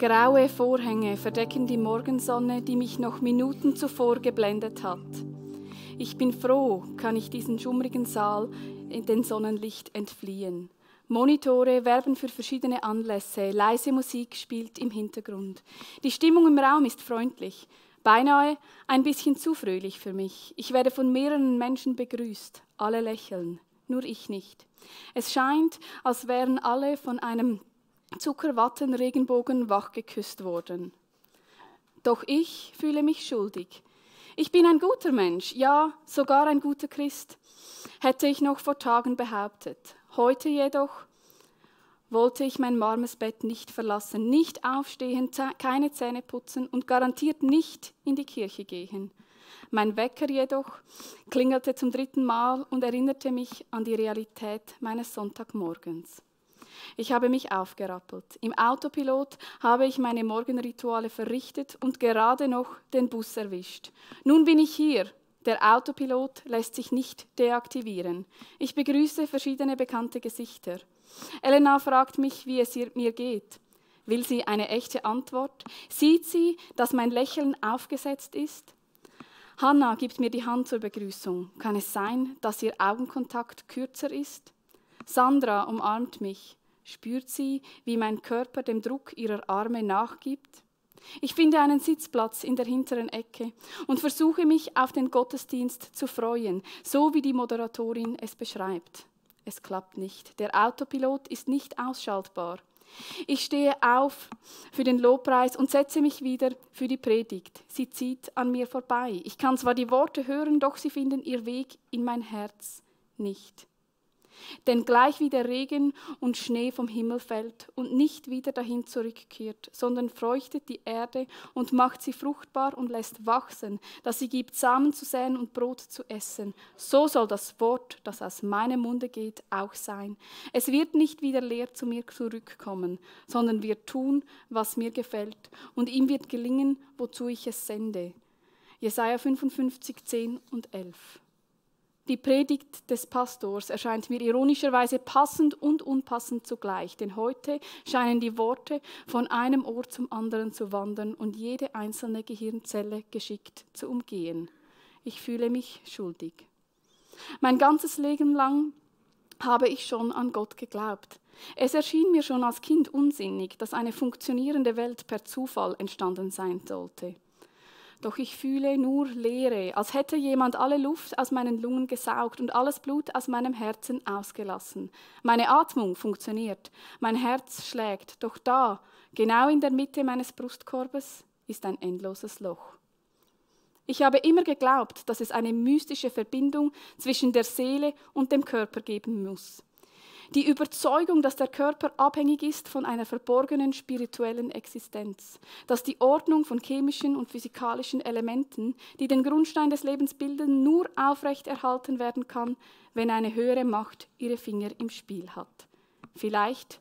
Graue Vorhänge verdecken die Morgensonne, die mich noch Minuten zuvor geblendet hat. Ich bin froh, kann ich diesen schummrigen Saal in den Sonnenlicht entfliehen. Monitore werben für verschiedene Anlässe, leise Musik spielt im Hintergrund. Die Stimmung im Raum ist freundlich, beinahe ein bisschen zu fröhlich für mich. Ich werde von mehreren Menschen begrüßt, alle lächeln, nur ich nicht. Es scheint, als wären alle von einem Zuckerwatten-Regenbogen wachgeküsst worden. Doch ich fühle mich schuldig. Ich bin ein guter Mensch, ja, sogar ein guter Christ, hätte ich noch vor Tagen behauptet. Heute jedoch wollte ich mein warmes Bett nicht verlassen, nicht aufstehen, keine Zähne putzen und garantiert nicht in die Kirche gehen. Mein Wecker jedoch klingelte zum 3. Mal und erinnerte mich an die Realität meines Sonntagmorgens. Ich habe mich aufgerappelt. Im Autopilot habe ich meine Morgenrituale verrichtet und gerade noch den Bus erwischt. Nun bin ich hier. Der Autopilot lässt sich nicht deaktivieren. Ich begrüße verschiedene bekannte Gesichter. Elena fragt mich, wie es mir geht. Will sie eine echte Antwort? Sieht sie, dass mein Lächeln aufgesetzt ist? Hanna gibt mir die Hand zur Begrüßung. Kann es sein, dass ihr Augenkontakt kürzer ist? Sandra umarmt mich. Spürt sie, wie mein Körper dem Druck ihrer Arme nachgibt? Ich finde einen Sitzplatz in der hinteren Ecke und versuche mich auf den Gottesdienst zu freuen, so wie die Moderatorin es beschreibt. Es klappt nicht. Der Autopilot ist nicht ausschaltbar. Ich stehe auf für den Lobpreis und setze mich wieder für die Predigt. Sie zieht an mir vorbei. Ich kann zwar die Worte hören, doch sie finden ihren Weg in mein Herz nicht. Denn gleich wie der Regen und Schnee vom Himmel fällt und nicht wieder dahin zurückkehrt, sondern feuchtet die Erde und macht sie fruchtbar und lässt wachsen, dass sie gibt, Samen zu säen und Brot zu essen, so soll das Wort, das aus meinem Munde geht, auch sein. Es wird nicht wieder leer zu mir zurückkommen, sondern wird tun, was mir gefällt, und ihm wird gelingen, wozu ich es sende. Jesaja 55, 10 und 11. Die Predigt des Pastors erscheint mir ironischerweise passend und unpassend zugleich, denn heute scheinen die Worte von einem Ohr zum anderen zu wandern und jede einzelne Gehirnzelle geschickt zu umgehen. Ich fühle mich schuldig. Mein ganzes Leben lang habe ich schon an Gott geglaubt. Es erschien mir schon als Kind unsinnig, dass eine funktionierende Welt per Zufall entstanden sein sollte. Doch ich fühle nur Leere, als hätte jemand alle Luft aus meinen Lungen gesaugt und alles Blut aus meinem Herzen ausgelassen. Meine Atmung funktioniert, mein Herz schlägt, doch da, genau in der Mitte meines Brustkorbes, ist ein endloses Loch. Ich habe immer geglaubt, dass es eine mystische Verbindung zwischen der Seele und dem Körper geben muss. Die Überzeugung, dass der Körper abhängig ist von einer verborgenen spirituellen Existenz, dass die Ordnung von chemischen und physikalischen Elementen, die den Grundstein des Lebens bilden, nur aufrechterhalten werden kann, wenn eine höhere Macht ihre Finger im Spiel hat. Vielleicht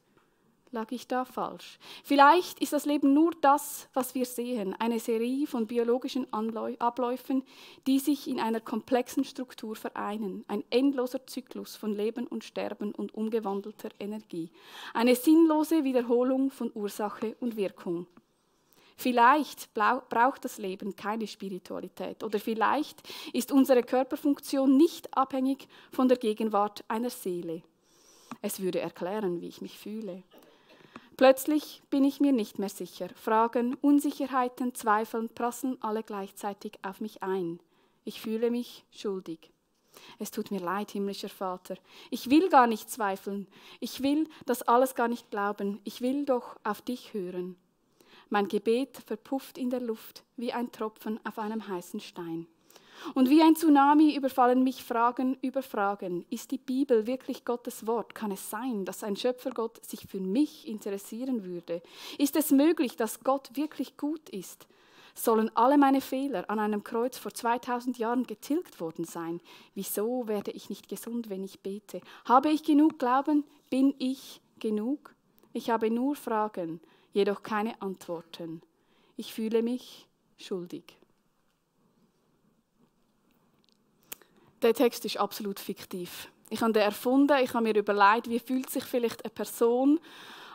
lag ich da falsch. Vielleicht ist das Leben nur das, was wir sehen, eine Serie von biologischen Abläufen, die sich in einer komplexen Struktur vereinen, ein endloser Zyklus von Leben und Sterben und umgewandelter Energie, eine sinnlose Wiederholung von Ursache und Wirkung. Vielleicht braucht das Leben keine Spiritualität oder vielleicht ist unsere Körperfunktion nicht abhängig von der Gegenwart einer Seele. Es würde erklären, wie ich mich fühle. Plötzlich bin ich mir nicht mehr sicher. Fragen, Unsicherheiten, Zweifeln prasseln alle gleichzeitig auf mich ein. Ich fühle mich schuldig. Es tut mir leid, himmlischer Vater. Ich will gar nicht zweifeln. Ich will das alles gar nicht glauben. Ich will doch auf dich hören. Mein Gebet verpufft in der Luft wie ein Tropfen auf einem heißen Stein. Und wie ein Tsunami überfallen mich Fragen über Fragen. Ist die Bibel wirklich Gottes Wort? Kann es sein, dass ein Schöpfergott sich für mich interessieren würde? Ist es möglich, dass Gott wirklich gut ist? Sollen alle meine Fehler an einem Kreuz vor 2000 Jahren getilgt worden sein? Wieso werde ich nicht gesund, wenn ich bete? Habe ich genug Glauben? Bin ich genug? Ich habe nur Fragen, jedoch keine Antworten. Ich fühle mich schuldig. Der Text ist absolut fiktiv. Ich habe den erfunden, ich habe mir überlegt, wie fühlt sich vielleicht eine Person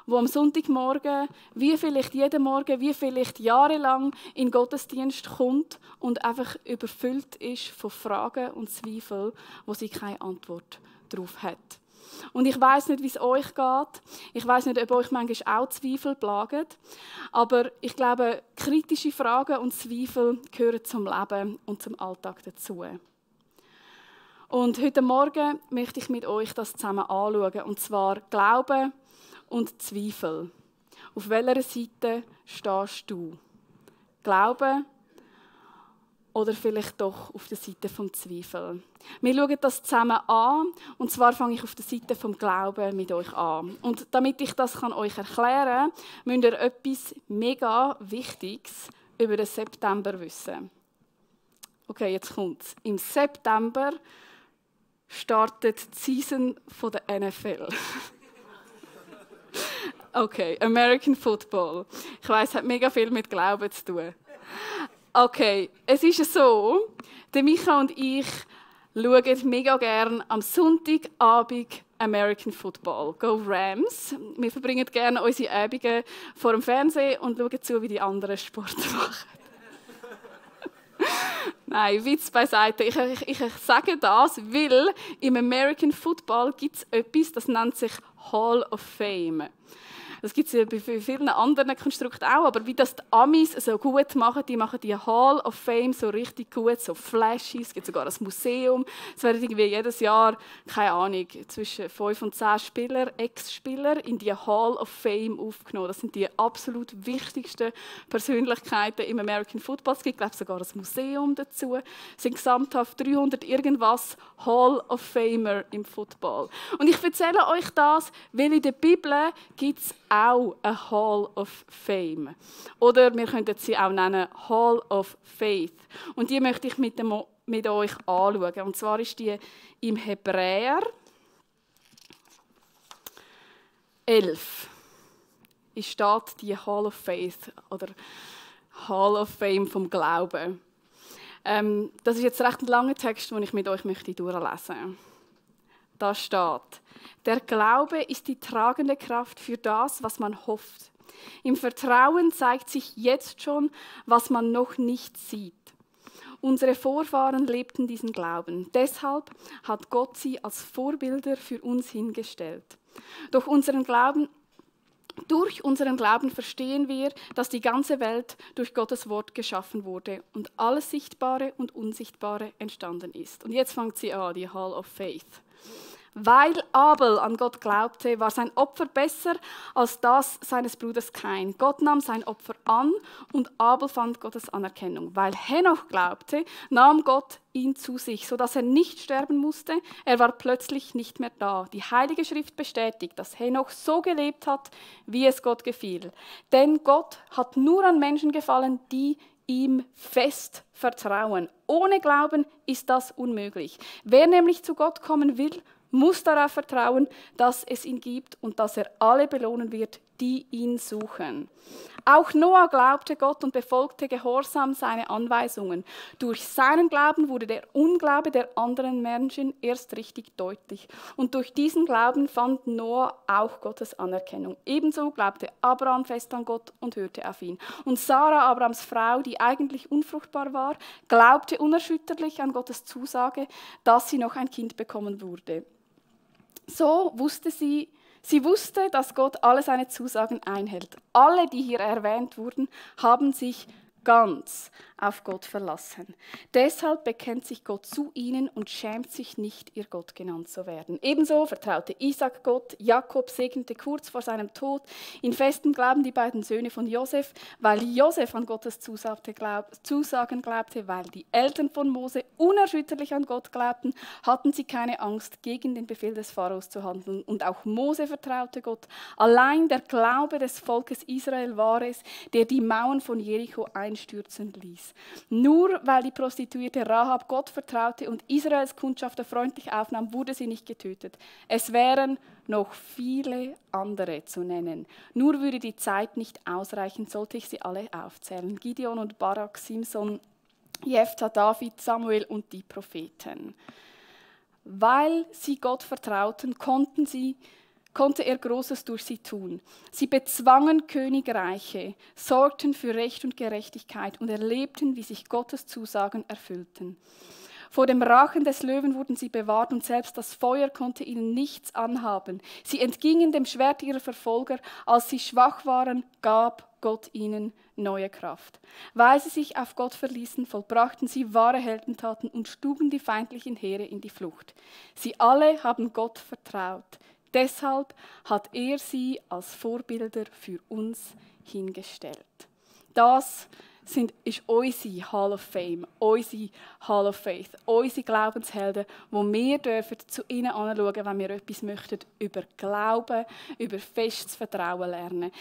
wo am Sonntagmorgen, wie vielleicht jeden Morgen, wie vielleicht jahrelang in den Gottesdienst kommt und einfach überfüllt ist von Fragen und Zweifeln, wo sie keine Antwort darauf hat. Und ich weiß nicht, wie es euch geht. Ich weiß nicht, ob euch manchmal auch Zweifel plagen. Aber ich glaube, kritische Fragen und Zweifel gehören zum Leben und zum Alltag dazu. Und heute Morgen möchte ich mit euch das zusammen anschauen. Und zwar Glauben und Zweifel. Auf welcher Seite stehst du? Glauben oder vielleicht doch auf der Seite vom Zweifel. Wir schauen das zusammen an, und zwar fange ich auf der Seite vom Glauben mit euch an. Und damit ich das euch erklären kann, müsst ihr etwas mega Wichtiges über den September wissen. Okay, jetzt kommt's. Im September startet die Season der NFL. Okay, American Football. Ich weiss, es hat mega viel mit Glauben zu tun. Okay, es ist so, der Micha und ich schauen mega gerne am Sonntagabend American Football. Go Rams! Wir verbringen gerne unsere Abende vor dem Fernsehen und schauen zu, wie die anderen Sport machen. Nein, Witz beiseite. Ich sage das, weil im American Football gibt es etwas, das nennt sich Hall of Fame. Das gibt es bei vielen anderen Konstrukten auch, aber wie das die Amis so gut machen die Hall of Fame so richtig gut, so flashy. Es gibt sogar ein Museum. Es werden irgendwie jedes Jahr, keine Ahnung, zwischen 5 und 10 Spieler, Ex-Spieler in die Hall of Fame aufgenommen. Das sind die absolut wichtigsten Persönlichkeiten im American Football. Es gibt, glaube ich, sogar ein Museum dazu. Es sind gesamthaft 300 irgendwas Hall of Famer im Football. Und ich erzähle euch das, weil in der Bibel gibt es auch eine Hall of Fame. Oder wir könnten sie auch nennen Hall of Faith. Und die möchte ich mit euch anschauen. Und zwar ist die im Hebräer 11. Es steht die Hall of Faith oder Hall of Fame vom Glauben. Das ist jetzt recht ein langer Text, den ich mit euch durchlesen möchte. Da steht: Der Glaube ist die tragende Kraft für das, was man hofft. Im Vertrauen zeigt sich jetzt schon, was man noch nicht sieht. Unsere Vorfahren lebten diesen Glauben. Deshalb hat Gott sie als Vorbilder für uns hingestellt. Durch unseren Glauben verstehen wir, dass die ganze Welt durch Gottes Wort geschaffen wurde und alles Sichtbare und Unsichtbare entstanden ist. Und jetzt fängt sie an, die Hall of Faith. Weil Abel an Gott glaubte, war sein Opfer besser als das seines Bruders Kain. Gott nahm sein Opfer an und Abel fand Gottes Anerkennung. Weil Henoch glaubte, nahm Gott ihn zu sich, sodass er nicht sterben musste. Er war plötzlich nicht mehr da. Die Heilige Schrift bestätigt, dass Henoch so gelebt hat, wie es Gott gefiel. Denn Gott hat nur an Menschen gefallen, die ihm fest vertrauen. Ohne Glauben ist das unmöglich. Wer nämlich zu Gott kommen will, muss darauf vertrauen, dass es ihn gibt und dass er alle belohnen wird, die ihn suchen. Auch Noah glaubte Gott und befolgte gehorsam seine Anweisungen. Durch seinen Glauben wurde der Unglaube der anderen Menschen erst richtig deutlich. Und durch diesen Glauben fand Noah auch Gottes Anerkennung. Ebenso glaubte Abraham fest an Gott und hörte auf ihn. Und Sarah, Abrahams Frau, die eigentlich unfruchtbar war, glaubte unerschütterlich an Gottes Zusage, dass sie noch ein Kind bekommen würde. So wusste sie wusste, dass Gott alle seine Zusagen einhält. Alle, die hier erwähnt wurden, haben sich ganz auf Gott verlassen. Deshalb bekennt sich Gott zu ihnen und schämt sich nicht, ihr Gott genannt zu werden. Ebenso vertraute Isaac Gott. Jakob segnete kurz vor seinem Tod in festem Glauben die beiden Söhne von Josef, weil Josef an Gottes Zusagen glaubte, weil die Eltern von Mose unerschütterlich an Gott glaubten, hatten sie keine Angst, gegen den Befehl des Pharaos zu handeln. Und auch Mose vertraute Gott. Allein der Glaube des Volkes Israel war es, der die Mauern von Jericho einstürzen ließ. Nur weil die Prostituierte Rahab Gott vertraute und Israels Kundschafter freundlich aufnahm, wurde sie nicht getötet. Es wären noch viele andere zu nennen. Nur würde die Zeit nicht ausreichen, sollte ich sie alle aufzählen. Gideon und Barak, Simson, Jephthah, David, Samuel und die Propheten. Weil sie Gott vertrauten, konnten sie konnte er Großes durch sie tun. Sie bezwangen Königreiche, sorgten für Recht und Gerechtigkeit und erlebten, wie sich Gottes Zusagen erfüllten. Vor dem Rachen des Löwen wurden sie bewahrt und selbst das Feuer konnte ihnen nichts anhaben. Sie entgingen dem Schwert ihrer Verfolger. Als sie schwach waren, gab Gott ihnen neue Kraft. Weil sie sich auf Gott verließen, vollbrachten sie wahre Heldentaten und schlugen die feindlichen Heere in die Flucht. Sie alle haben Gott vertraut. Deshalb hat er sie als Vorbilder für uns hingestellt. Das ist unsere Hall of Fame, unsere Hall of Faith, unsere Glaubenshelden, wo wir dürfen zu ihnen anschauen, wenn wir etwas möchten über Glauben, über festes Vertrauen lernen.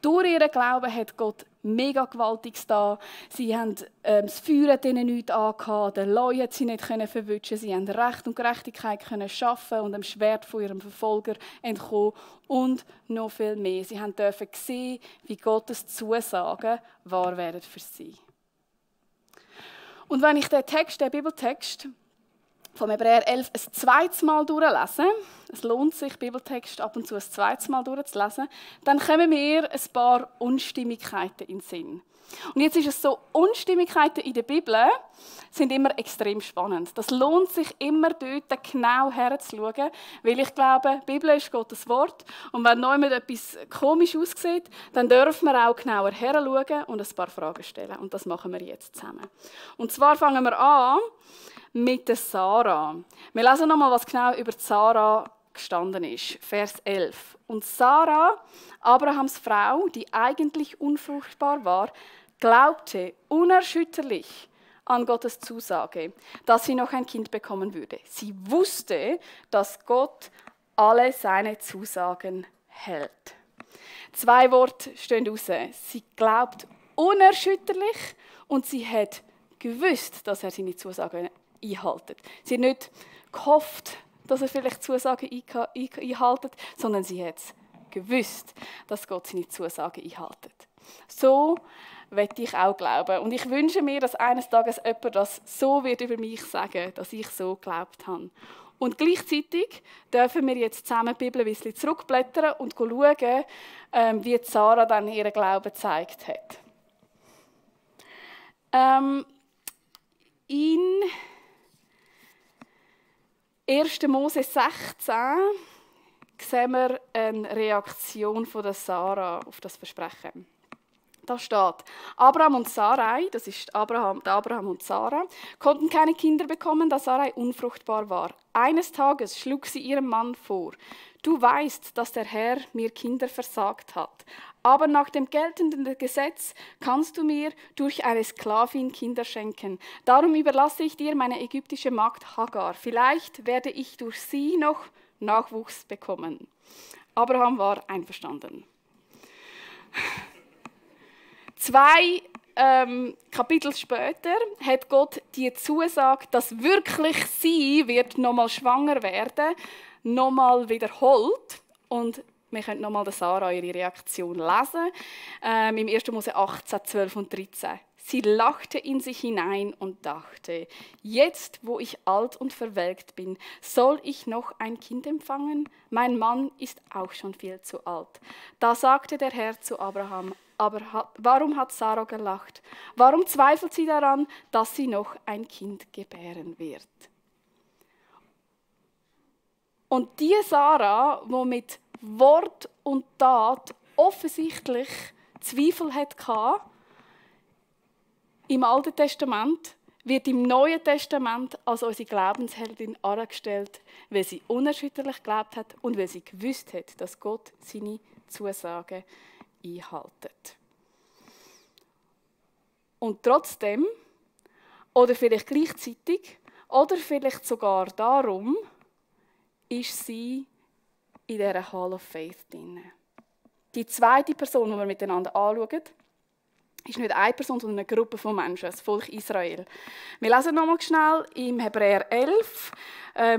Durch ihren Glauben hat Gott mega Gewaltiges da. Sie haben das Feuer hat ihnen nichts angehabt, der Leu hat sie nicht verwischen, sie haben Recht und Gerechtigkeit können schaffen und dem Schwert von ihrem Verfolger entkommen und noch viel mehr. Sie dürfen sehen, wie Gottes Zusagen wahr werden für sie. Und wenn ich den Bibeltext vom Hebräer 11 ein zweites Mal durchlesen, es lohnt sich, Bibeltext ab und zu ein zweites Mal durchzulesen, dann kommen mir ein paar Unstimmigkeiten in den Sinn. Und jetzt ist es so, Unstimmigkeiten in der Bibel sind immer extrem spannend. Das lohnt sich immer dort genau herzuschauen, weil ich glaube, die Bibel ist Gottes Wort und wenn noch jemand etwas komisch aussieht, dann dürfen wir auch genauer herschauen und ein paar Fragen stellen. Und das machen wir jetzt zusammen. Und zwar fangen wir an mit der Sarah. Wir lesen nochmal, was genau über Sarah gestanden ist. Vers 11. Und Sarah, Abrahams Frau, die eigentlich unfruchtbar war, glaubte unerschütterlich an Gottes Zusage, dass sie noch ein Kind bekommen würde. Sie wusste, dass Gott alle seine Zusagen hält. 2 Worte stehen raus. Sie glaubt unerschütterlich und sie hat gewusst, dass er seine Zusagen einhält. Sie hat nicht gehofft, dass er vielleicht Zusagen einhält, sondern sie hat gewusst, dass Gott seine Zusagen einhält. So möchte ich auch glauben. Und ich wünsche mir, dass eines Tages jemand das so wird über mich sagen, dass ich so geglaubt habe. Und gleichzeitig dürfen wir jetzt zusammen die Bibel ein bisschen zurückblättern und schauen, wie Sarah dann ihren Glauben gezeigt hat. In 1. Mose 16 sehen wir eine Reaktion von der Sarah auf das Versprechen. Da steht, Abraham und Sarai, das ist Abraham und Sarah, konnten keine Kinder bekommen, da Sarai unfruchtbar war. Eines Tages schlug sie ihrem Mann vor, du weißt, dass der Herr mir Kinder versagt hat. Aber nach dem geltenden Gesetz kannst du mir durch eine Sklavin Kinder schenken. Darum überlasse ich dir meine ägyptische Magd Hagar. Vielleicht werde ich durch sie noch Nachwuchs bekommen. Abraham war einverstanden. 2 Kapitel später hat Gott die Zusage, dass wirklich sie wird nochmal schwanger werden, nochmal wiederholt. Und wir können nochmal Sarah ihre Reaktion lesen. Im 1. Mose 18, 12 und 13. Sie lachte in sich hinein und dachte, jetzt, wo ich alt und verwelkt bin, soll ich noch ein Kind empfangen? Mein Mann ist auch schon viel zu alt. Da sagte der Herr zu Abraham, aber warum hat Sarah gelacht? Warum zweifelt sie daran, dass sie noch ein Kind gebären wird? Und die Sarah, die mit Wort und Tat offensichtlich Zweifel hatte, im Alten Testament, wird im Neuen Testament als unsere Glaubensheldin angestellt, weil sie unerschütterlich geglaubt hat und weil sie gewusst hat, dass Gott seine Zusagen einhält. Und trotzdem, oder vielleicht gleichzeitig, oder vielleicht sogar darum, ist sie in dieser Hall of Faith drin. Die zweite Person, die wir miteinander anschauen, ist nicht eine Person, sondern eine Gruppe von Menschen, das Volk Israel. Wir lesen nochmal schnell im Hebräer 11,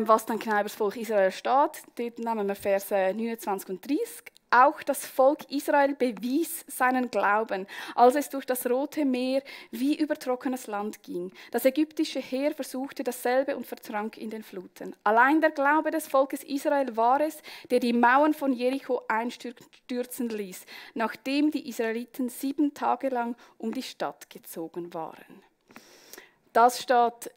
was dann genau über das Volk Israel steht. Dort nehmen wir Verse 29 und 30. Auch das Volk Israel bewies seinen Glauben, als es durch das Rote Meer wie über trockenes Land ging. Das ägyptische Heer versuchte dasselbe und vertrank in den Fluten. Allein der Glaube des Volkes Israel war es, der die Mauern von Jericho einstürzen ließ, nachdem die Israeliten 7 Tage lang um die Stadt gezogen waren. Das steht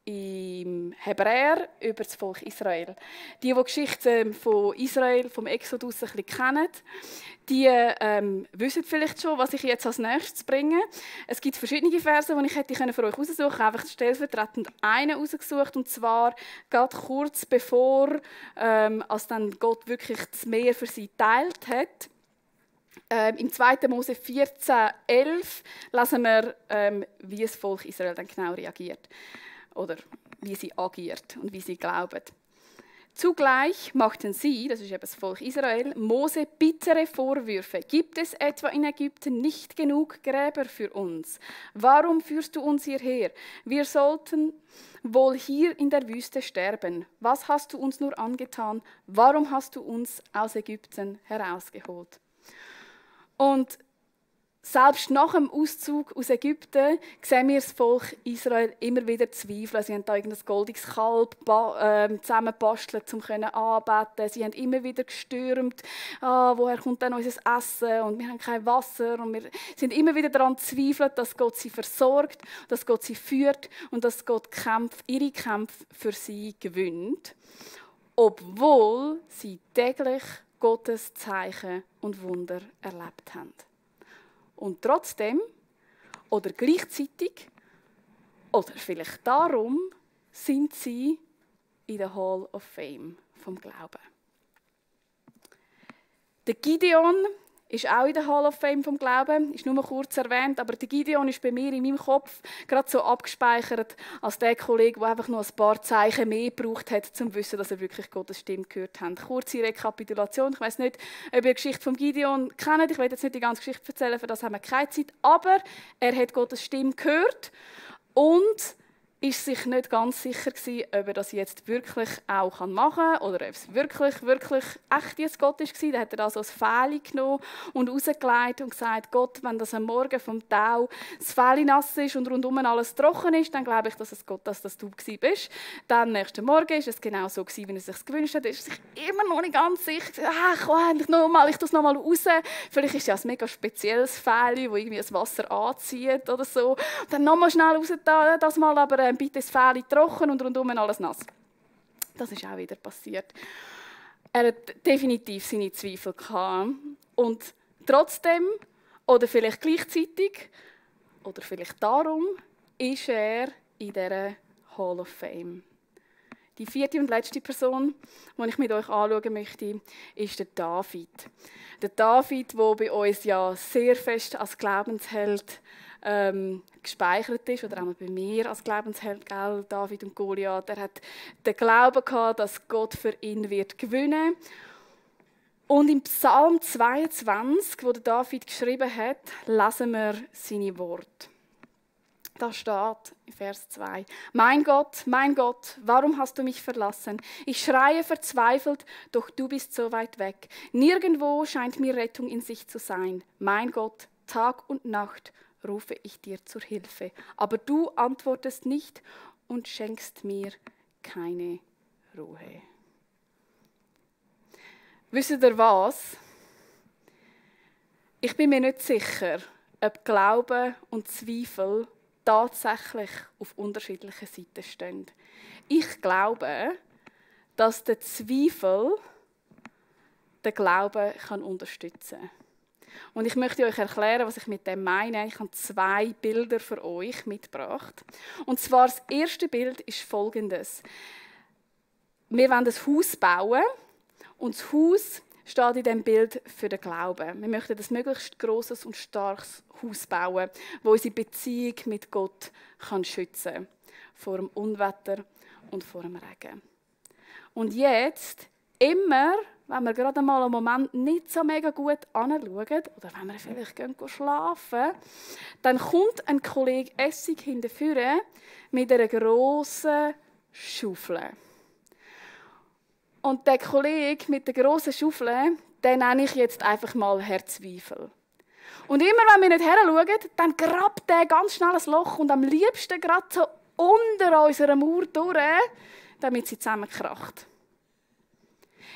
im Hebräer über das Volk Israel. Die Geschichte von Israel, vom Exodus ein bisschen kennen, die wissen vielleicht schon, was ich jetzt als nächstes bringe. Es gibt verschiedene Verse, die ich hätte für euch raussuchen können. Einfach stellvertretend einen rausgesucht, und zwar gerade kurz bevor als dann Gott wirklich das Meer für sie geteilt hat. Im 2. Mose 14,11 lesen wir, wie das Volk Israel dann genau reagiert. Oder wie sie agiert und wie sie glauben. Zugleich machten sie, das ist eben das Volk Israel, Mose bittere Vorwürfe. Gibt es etwa in Ägypten nicht genug Gräber für uns? Warum führst du uns hierher? Wir sollten wohl hier in der Wüste sterben. Was hast du uns nur angetan? Warum hast du uns aus Ägypten herausgeholt? Und selbst nach dem Auszug aus Ägypten sehen wir das Volk Israel immer wieder zweifeln. Sie haben da irgendein goldiges Kalb zusammengebastelt, um anbeten. Sie haben immer wieder gestürmt, woher kommt denn unser Essen? Und wir haben kein Wasser. Und wir sind immer wieder daran zweifeln, dass Gott sie versorgt, dass Gott sie führt und dass Gott ihre Kämpfe für sie gewinnt. Obwohl sie täglich Gottes Zeichen und Wunder erlebt haben. Und trotzdem, oder gleichzeitig, oder vielleicht darum, sind sie in der Hall of Fame vom Glauben. Der Gideon ist auch in der Hall of Fame vom Glauben, ist nur kurz erwähnt, aber der Gideon ist bei mir in meinem Kopf gerade so abgespeichert als der Kollege, der einfach noch ein paar Zeichen mehr gebraucht hat, um zu wissen, dass er wirklich Gottes Stimme gehört hat. Kurze Rekapitulation, ich weiss nicht, ob ihr die Geschichte von Gideon kennt, ich will jetzt nicht die ganze Geschichte erzählen, für das haben wir keine Zeit, aber er hat Gottes Stimme gehört und ist sich nicht ganz sicher gewesen, ob er das jetzt wirklich auch machen kann oder ob es wirklich echt jetzt Gott war. Dann hat er das als Fähli genommen und rausgelegt und gesagt, Gott, wenn das am Morgen vom Tau das Fähli nass ist und rundum alles trocken ist, dann glaube ich, dass es Gott, dass das du bist. Dann am nächsten Morgen ist es genau so gewesen, wie er es sich gewünscht hat. Er ist sich immer noch nicht ganz sicher. Ich tue es nochmal raus. Vielleicht ist es ja ein mega spezielles Fähli, das irgendwie das Wasser anzieht oder so. Und dann nochmal schnell raus, das mal aber bitte das Fähli trocken und rundum alles nass. Das ist auch wieder passiert. Er hat definitiv seine Zweifel gehabt. Und trotzdem, oder vielleicht gleichzeitig, oder vielleicht darum, ist er in dieser Hall of Fame. Die 4. und letzte Person, die ich mit euch anschauen möchte, ist der David. Der David, der bei uns ja sehr fest als Glaubensheld gespeichert ist, oder auch bei mir als Glaubensheld, gell? David und Goliath. Er hat den Glauben gehabt, dass Gott für ihn wird gewinnen. Und im Psalm 22, wo der David geschrieben hat, lesen wir seine Worte. Da steht in Vers 2: Mein Gott, warum hast du mich verlassen? Ich schreie verzweifelt, doch du bist so weit weg. Nirgendwo scheint mir Rettung in Sicht zu sein. Mein Gott, Tag und Nacht rufe ich dir zur Hilfe. Aber du antwortest nicht und schenkst mir keine Ruhe. Wisst ihr was? Ich bin mir nicht sicher, ob Glaube und Zweifel tatsächlich auf unterschiedlichen Seiten stehen. Ich glaube, dass der Zweifel den Glauben unterstützen kann. Und ich möchte euch erklären, was ich mit dem meine. Ich habe 2 Bilder für euch mitgebracht. Und zwar das erste Bild ist folgendes. Wir wollen ein Haus bauen und das Haus steht in diesem Bild für den Glauben. Wir möchten ein möglichst grosses und starkes Haus bauen, das unsere Beziehung mit Gott schützen kann. Vor dem Unwetter und vor dem Regen. Und jetzt, immer, wenn wir gerade mal einen Moment nicht so mega gut anschauen, oder wenn wir vielleicht schlafen gehen, dann kommt ein Kollege Essig hinterher mit einer grossen Schaufel. Und der Kollege mit der grossen Schaufel, den nenne ich jetzt einfach mal Herr Zweifel. Und immer, wenn wir nicht heranschauen, dann grabt der ganz schnell ein Loch und am liebsten gerade so unter unserer Mauer durch, damit sie zusammenkracht.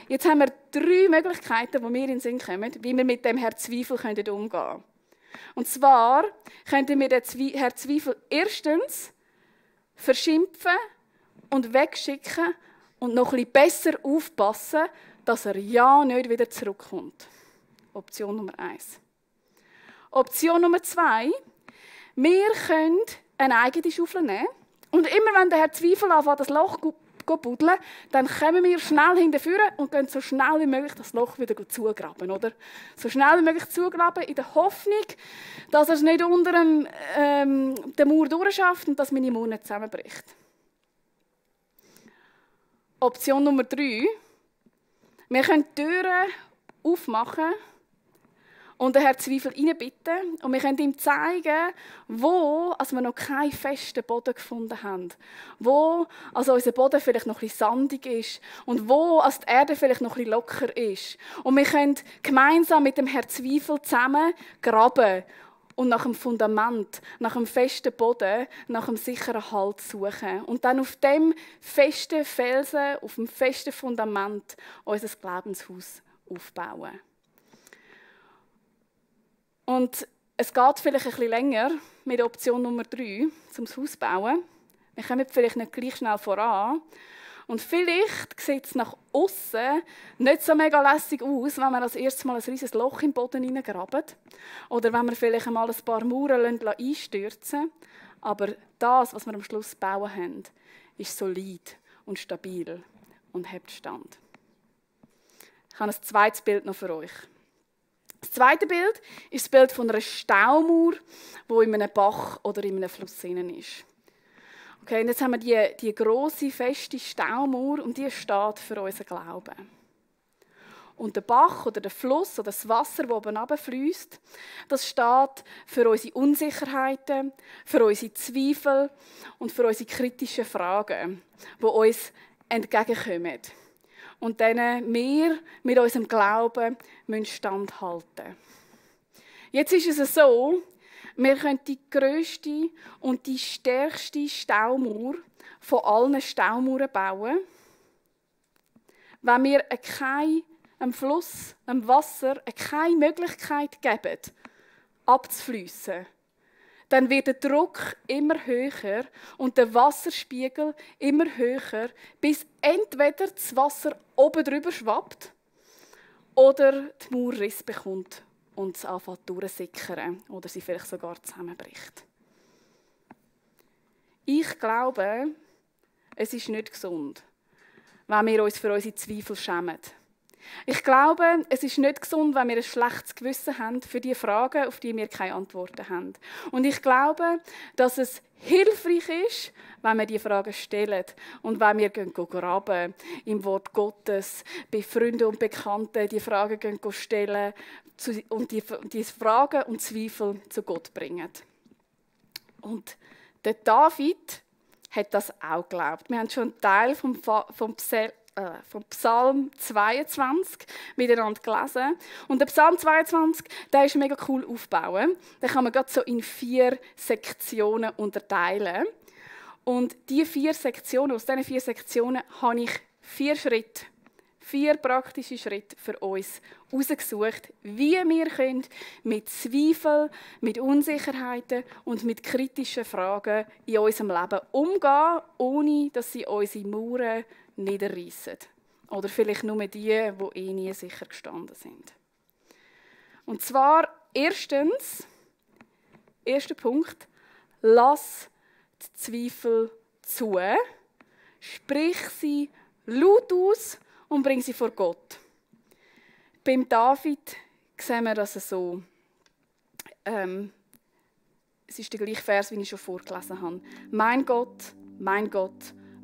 Jetzt haben wir 3 Möglichkeiten, die mir in den Sinn kommen, wie wir mit dem Herr Zweifel umgehen können. Und zwar könnten wir den Herr Zweifel erstens verschimpfen und wegschicken und noch ein bisschen besser aufpassen, dass er ja nicht wieder zurückkommt. Option Nummer 1. Option Nummer 2. Wir können eine eigene Schaufel nehmen und immer wenn der Herr Zweifel anfängt, das Loch zu buddeln, dann kommen wir schnell hinterher und gehen so schnell wie möglich das Loch wieder zugraben, oder? So schnell wie möglich zugraben, in der Hoffnung, dass er es nicht unter der Mauer durchschafft und dass meine Mauer nicht zusammenbricht. Option Nummer 3. Wir können die Türen aufmachen und den Herrn Zweifel reinbitten. Und wir können ihm zeigen, wo wir noch keinen festen Boden gefunden haben. Wo unser Boden vielleicht noch ein bisschen sandig ist. Und wo die Erde vielleicht noch ein bisschen locker ist. Und wir können gemeinsam mit dem Herrn Zweifel zusammen graben und nach dem Fundament, nach dem festen Boden, nach dem sicheren Halt suchen. Und dann auf dem festen Felsen, auf dem festen Fundament unser Glaubenshaus aufbauen. Und es geht vielleicht ein bisschen länger mit Option Nummer 3, zum Haus bauen. Wir kommen vielleicht nicht gleich schnell voran. Und vielleicht sieht es nach außen nicht so mega lässig aus, wenn wir das erste Mal ein riesiges Loch im Boden hineingraben. Oder wenn wir vielleicht einmal ein paar Mauern einstürzen. Aber das, was wir am Schluss bauen haben, ist solid und stabil und hat Stand. Ich habe ein zweites Bild noch für euch. Das zweite Bild ist das Bild von einer Staumauer, die in einem Bach oder in einem Fluss ist. Okay, und jetzt haben wir die grosse, feste Staumauer und die steht für unseren Glauben. Und der Bach oder der Fluss oder das Wasser, das oben runterfliesst, das steht für unsere Unsicherheiten, für unsere Zweifel und für unsere kritischen Fragen, die uns entgegenkommen. Und denen wir mit unserem Glauben standhalten müssen. Jetzt ist es so, wir können die grösste und die stärkste Staumauer von allen Staumauern bauen. Wenn wir einem Fluss, einem Wasser, keine Möglichkeit geben, abzufliessen, dann wird der Druck immer höher und der Wasserspiegel immer höher, bis entweder das Wasser oben drüber schwappt oder die Mauer Riss bekommt und es anfängt durchzusickern oder sie vielleicht sogar zusammenbricht. Ich glaube, es ist nicht gesund, wenn wir uns für unsere Zweifel schämen. Ich glaube, es ist nicht gesund, wenn wir ein schlechtes Gewissen haben für die Fragen, auf die wir keine Antworten haben. Und ich glaube, dass es hilfreich ist, wenn wir die Fragen stellen und wenn wir graben im Wort Gottes, bei Freunden und Bekannten die Fragen stellen und die Fragen und Zweifel zu Gott bringen. Und der David hat das auch geglaubt. Wir haben schon einen Teil vom Psalm 22 miteinander gelesen. Und der Psalm 22, der ist mega cool aufgebaut. Den kann man gerade so in 4 Sektionen unterteilen. Und diese 4 Sektionen, aus diesen 4 Sektionen habe ich 4 Schritte, 4 praktische Schritte für uns herausgesucht, wie wir mit Zweifeln, mit Unsicherheiten und mit kritischen Fragen in unserem Leben umgehen, ohne dass sie unsere Mauern niederreissen. Oder vielleicht nur die nie sicher gestanden sind. Und zwar erster Punkt, lass die Zweifel zu, sprich sie laut aus und bring sie vor Gott. Beim David sehen wir das so. Es ist der gleiche Vers, wie ich schon vorgelesen habe. Mein Gott,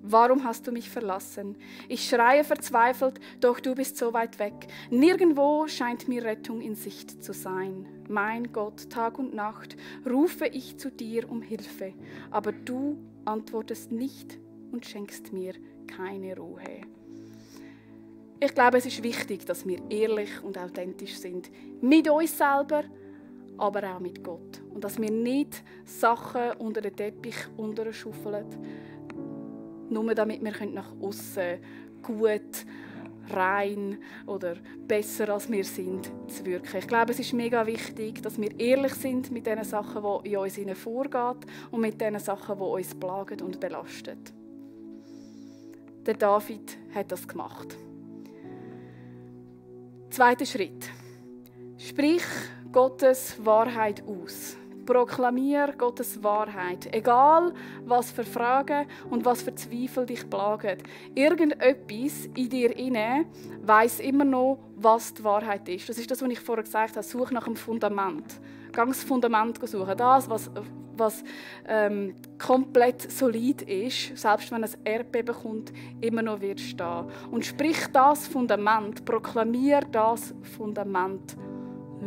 warum hast du mich verlassen? Ich schreie verzweifelt, doch du bist so weit weg. Nirgendwo scheint mir Rettung in Sicht zu sein. Mein Gott, Tag und Nacht rufe ich zu dir um Hilfe, aber du antwortest nicht und schenkst mir keine Ruhe. Ich glaube, es ist wichtig, dass wir ehrlich und authentisch sind. Mit uns selber, aber auch mit Gott. Und dass wir nicht Sachen unter den Teppich unterschaufeln, nur damit wir nach außen gut, rein oder besser als wir sind zu wirken. Ich glaube, es ist mega wichtig, dass wir ehrlich sind mit den Sachen, die in uns vorgehen und mit den Sachen, die uns plagen und belasten. Der David hat das gemacht. Zweiter Schritt. Sprich Gottes Wahrheit aus. Proklamier Gottes Wahrheit. Egal, was für Fragen und was für Zweifel dich plagen. Irgendetwas in dir inne weiss immer noch, was die Wahrheit ist. Das ist das, was ich vorher gesagt habe. Such nach dem Fundament. Geh das Fundament suchen. Das, was komplett solid ist, selbst wenn ein Erdbeben kommt, immer noch wird stehen. Und sprich das Fundament, proklamier das Fundament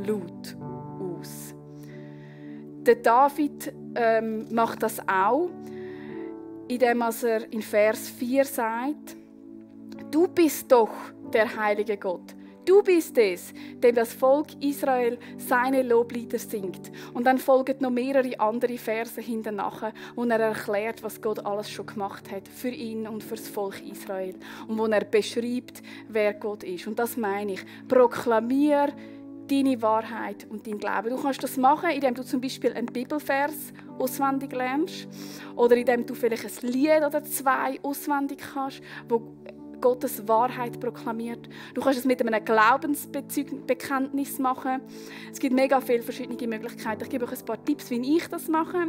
laut aus. Der David macht das auch, indem er in Vers 4 sagt: Du bist doch der heilige Gott. Du bist es, dem das Volk Israel seine Loblieder singt. Und dann folgen noch mehrere andere Verse hinterher, wo er erklärt, was Gott alles schon gemacht hat für ihn und für das Volk Israel. Und wo er beschreibt, wer Gott ist. Und das meine ich. Proklamier deine Wahrheit und dein Glauben. Du kannst das machen, indem du zum Beispiel einen Bibelvers auswendig lernst oder indem du vielleicht ein Lied oder zwei auswendig kannst, wo Gottes Wahrheit proklamiert. Du kannst es mit einem Glaubensbekenntnis machen. Es gibt mega viele verschiedene Möglichkeiten. Ich gebe euch ein paar Tipps, wie ich das mache.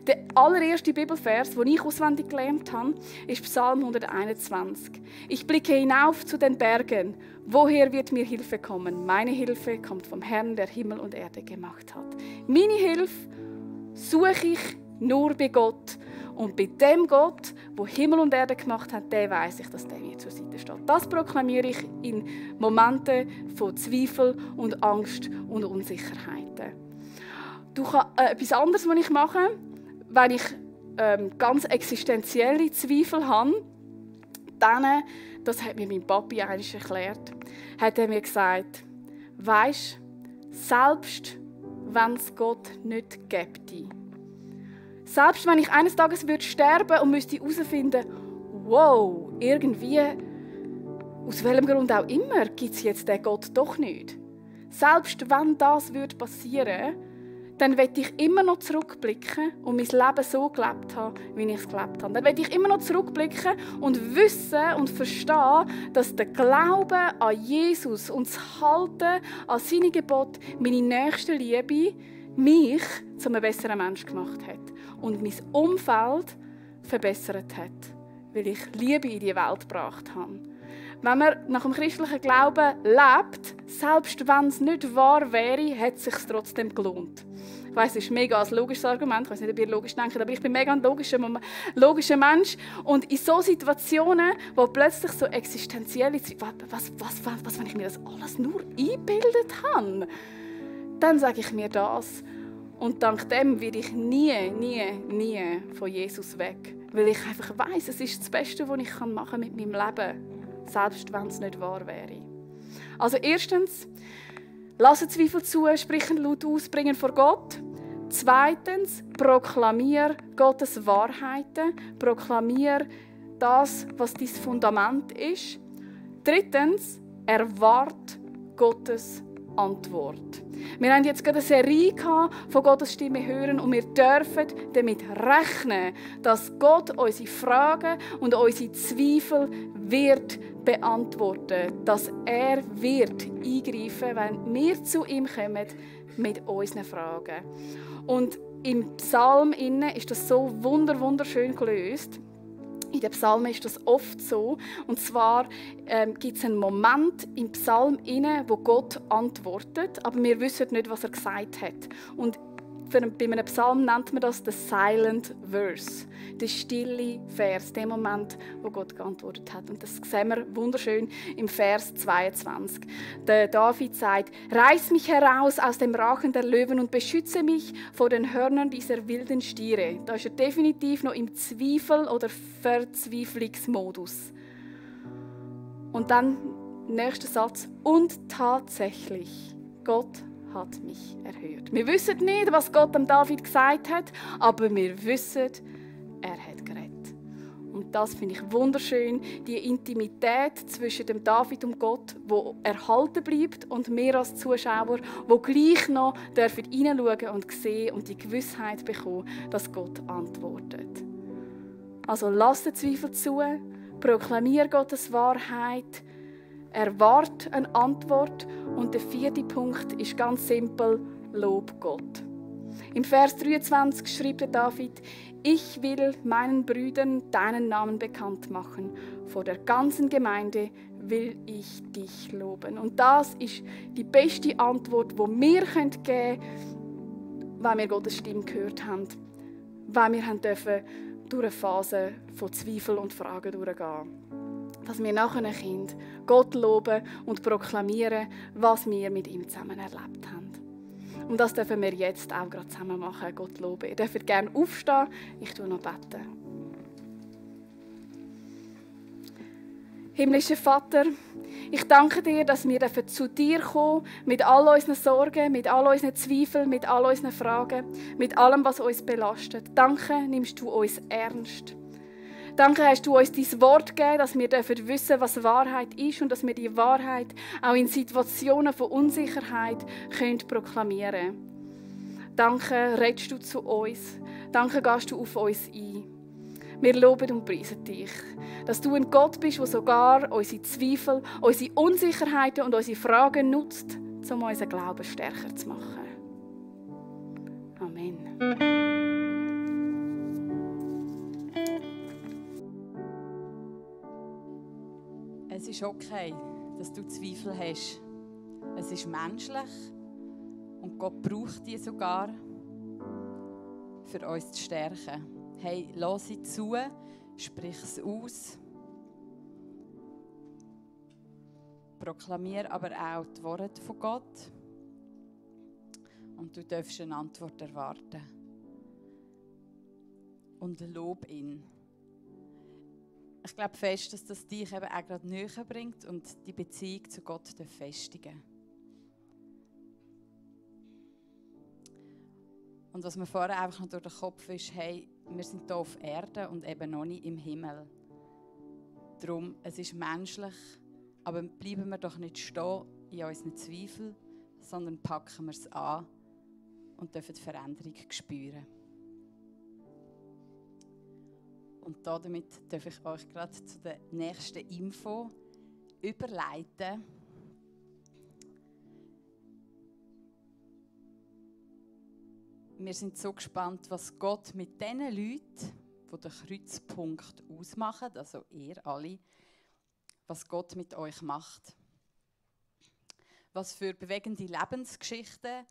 Der allererste Bibelvers, den ich auswendig gelernt habe, ist Psalm 121. Ich blicke hinauf zu den Bergen. Woher wird mir Hilfe kommen? Meine Hilfe kommt vom Herrn, der Himmel und Erde gemacht hat. Meine Hilfe suche ich nur bei Gott. Und bei dem Gott, der Himmel und Erde gemacht hat, der weiss ich, dass der mir zur Seite steht. Das proklamiere ich in Momenten von Zweifel und Angst und Unsicherheiten. Etwas anderes, was ich mache, wenn ich ganz existenzielle Zweifel habe, dann, das hat mir mein Papi einmal erklärt, hat er mir gesagt: Weisst, selbst wenn es Gott nicht gäbe, selbst wenn ich eines Tages sterben würde und müsste herausfinden, wow, irgendwie, aus welchem Grund auch immer, gibt es jetzt den Gott doch nicht. Selbst wenn das passieren würde, dann werde ich immer noch zurückblicken und mein Leben so gelebt haben, wie ich es gelebt habe. Dann werde ich immer noch zurückblicken und wissen und verstehen, dass der Glaube an Jesus und das Halten an seine Gebote, meine nächste Liebe, mich zu einem besseren Menschen gemacht hat und mein Umfeld verbessert hat, weil ich Liebe in die Welt gebracht habe. Wenn man nach dem christlichen Glauben lebt, selbst wenn es nicht wahr wäre, hat es sich trotzdem gelohnt. Ich weiss, es ist mega ein logisches Argument, ich weiß nicht, ob ihr logisch denkt, aber ich bin mega ein logischer Mensch. Und in solchen Situationen, wo plötzlich so existenzielle was, wenn ich mir das alles nur eingebildet habe, dann sage ich mir das. Und dank dem werde ich nie von Jesus weg. Weil ich einfach weiss, es ist das Beste, was ich machen kann mit meinem Leben. Selbst wenn es nicht wahr wäre. Also erstens, lasse Zweifel zu, sprechen laut aus, bringen vor Gott. Zweitens, proklamier Gottes Wahrheiten. Proklamier das, was dein Fundament ist. Drittens, erwarte Gottes Antwort. Wir haben jetzt gerade eine Serie von Gottes Stimme hören und wir dürfen damit rechnen, dass Gott unsere Fragen und unsere Zweifel wird beantworten, dass er wird eingreifen, wenn wir zu ihm kommen mit unseren Fragen. Und im Psalm ist das so wunderschön gelöst. In den Psalmen ist das oft so. Und zwar gibt es einen Moment im Psalm, wo Gott antwortet, aber wir wissen nicht, was er gesagt hat. Und bei einem Psalm nennt man das den Silent Verse, der stille Vers, der Moment, wo Gott geantwortet hat. Und das sehen wir wunderschön im Vers 22. Der David sagt: Reiß mich heraus aus dem Rachen der Löwen und beschütze mich vor den Hörnern dieser wilden Stiere. Da ist er definitiv noch im Zweifel- oder Verzweiflungsmodus. Und dann nächster Satz. Und tatsächlich, Gott hat mich erhört. Wir wissen nicht, was Gott dem David gesagt hat, aber wir wissen, er hat geredet. Und das finde ich wunderschön, die Intimität zwischen dem David und Gott, wo erhalten bleibt, und wir als Zuschauer, wo gleich noch dürfen hineinschauen und sehen und die Gewissheit bekommen, dass Gott antwortet. Also lass den Zweifel zu, proklamier Gottes Wahrheit, erwarte eine Antwort, und der 4. Punkt ist ganz simpel: Lob Gott. Im Vers 23 schrieb der David: Ich will meinen Brüdern deinen Namen bekannt machen. Vor der ganzen Gemeinde will ich dich loben. Und das ist die beste Antwort, die wir geben können, weil wir Gottes Stimme gehört haben. Weil wir dürfen durch eine Phase von Zweifel und Fragen durchgehen. Dass wir nachher Kind Gott loben und proklamieren, was wir mit ihm zusammen erlebt haben. Und das dürfen wir jetzt auch gerade zusammen machen, Gott loben. Ihr dürft gerne aufstehen, ich tue noch beten. Himmlischer Vater, ich danke dir, dass wir zu dir kommen mit all unseren Sorgen, mit all unseren Zweifeln, mit all unseren Fragen, mit allem, was uns belastet. Danke, nimmst du uns ernst. Danke, hast du uns dein Wort gegeben, dass wir wissen, was Wahrheit ist und dass wir die Wahrheit auch in Situationen von Unsicherheit proklamieren können. Danke, redest du zu uns. Danke, gehst du auf uns ein. Wir loben und preisen dich, dass du ein Gott bist, der sogar unsere Zweifel, unsere Unsicherheiten und unsere Fragen nutzt, um unseren Glauben stärker zu machen. Amen. Es ist okay, dass du Zweifel hast. Es ist menschlich und Gott braucht die sogar, für uns zu stärken. Hey, lass sie zu, sprich es aus. Proklamier aber auch die Worte von Gott. Und du darfst eine Antwort erwarten. Und lob ihn. Ich glaube fest, dass das dich eben auch gerade näher bringt und die Beziehung zu Gott festigen. Und was mir vorher einfach noch durch den Kopf ist, hey, wir sind hier auf Erde und eben noch nicht im Himmel. Darum, es ist menschlich, aber bleiben wir doch nicht stehen in unseren Zweifeln, sondern packen wir es an und dürfen die Veränderung spüren. Und damit darf ich euch gerade zu der nächsten Info überleiten. Wir sind so gespannt, was Gott mit diesen Leuten, die den Kreuzpunkt ausmachen, also ihr alle, was Gott mit euch macht. Was für bewegende Lebensgeschichten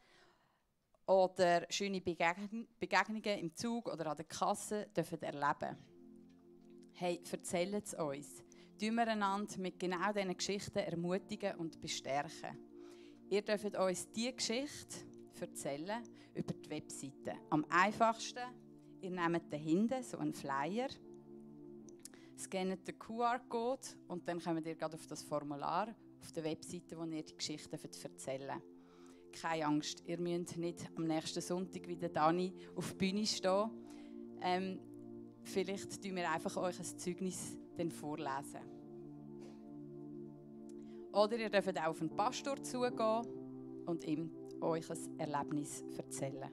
oder schöne Begegnungen im Zug oder an der Kasse dürfen erleben. Hey, erzählt es uns. Tun wir einander mit genau diesen Geschichten ermutigen und bestärken. Ihr dürft uns diese Geschichte erzählen über die Webseite. Am einfachsten, ihr nehmt da hinten so einen Flyer, scannt den QR-Code und dann kommt ihr gerade auf das Formular auf der Webseite, wo ihr die Geschichte erzählen dürft. Keine Angst, ihr müsst nicht am nächsten Sonntag wie der Dani auf der Bühne stehen. Vielleicht tun wir einfach euch ein Zeugnis dann vorlesen. Oder ihr dürft auch auf einen Pastor zugehen und ihm euch ein Erlebnis erzählen.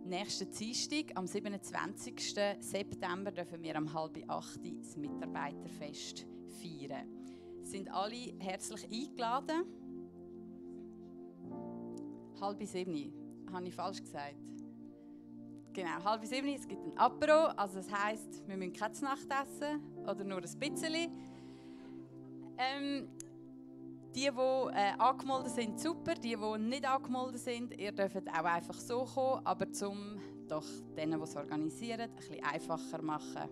Nächsten Dienstag, am 27. September, dürfen wir um 7:30 das Mitarbeiterfest feiern. Sind alle herzlich eingeladen. 6:30. Habe ich falsch gesagt? Genau, 6:30, es gibt ein Apero, also das heisst, wir müssen keine Nacht essen oder nur ein bisschen. Die angemeldet sind, super. Die nicht angemeldet sind, ihr dürft auch einfach so kommen. Aber um doch denen, die es organisieren, ein bisschen einfacher machen,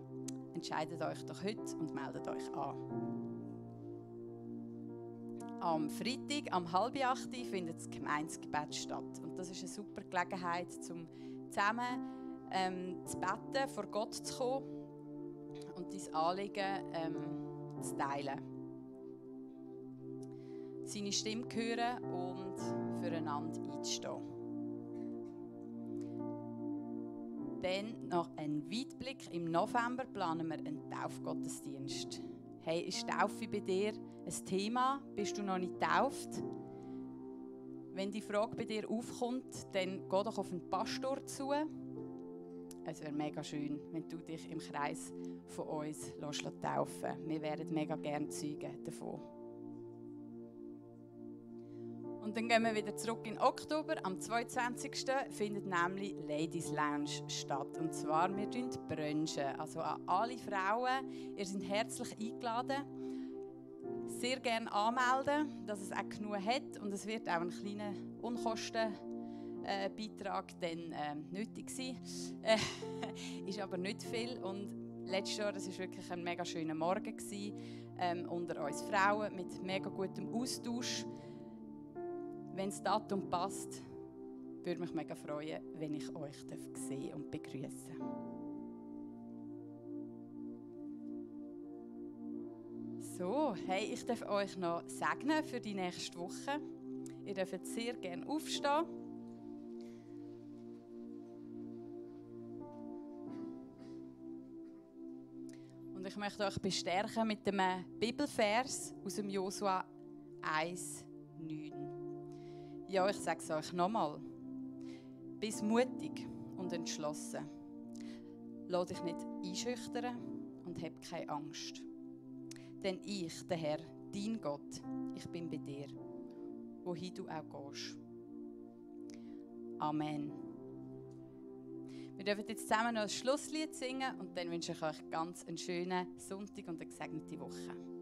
entscheidet euch doch heute und meldet euch an. Am Freitag, am 7:30, findet das Gemeindegebet statt. Und das ist eine super Gelegenheit, um zusammen zu beten, vor Gott zu kommen. und dein Anliegen zu teilen. Seine Stimme hören und füreinander einzustehen. Dann, nach einem Weitblick im November, planen wir einen Taufgottesdienst. Hey, ist Taufe bei dir ein Thema? Bist du noch nicht getauft? Wenn die Frage bei dir aufkommt, dann geh doch auf einen Pastor zu. Es wäre mega schön, wenn du dich im Kreis von uns taufen lässt. Wir wären mega gerne Zeugen davon. Und dann gehen wir wieder zurück in Oktober. Am 22. findet nämlich Ladies Lounge statt. Und zwar, wir brunchen. Also an alle Frauen, ihr seid herzlich eingeladen. Sehr gerne anmelden, dass es auch genug hat. Und es wird auch ein kleiner Unkostenbeitrag dann nötig sein. Ist aber nicht viel. Und letztes Jahr, das war wirklich ein mega schöner Morgen unter uns Frauen mit mega gutem Austausch. Wenn das Datum passt, würde mich mega freuen, wenn ich euch sehen und begrüßen darf. So, hey, ich darf euch noch segnen für die nächste Woche. Ihr dürft sehr gerne aufstehen. Und ich möchte euch bestärken mit einem Bibelvers aus dem Josua 1,9. Ja, ich sage es euch nochmal. Bist mutig und entschlossen. Lass dich nicht einschüchtern und hab keine Angst. Denn ich, der Herr, dein Gott, ich bin bei dir, wohin du auch gehst. Amen. Wir dürfen jetzt zusammen noch ein Schlusslied singen und dann wünsche ich euch ganz einen schönen Sonntag und eine gesegnete Woche.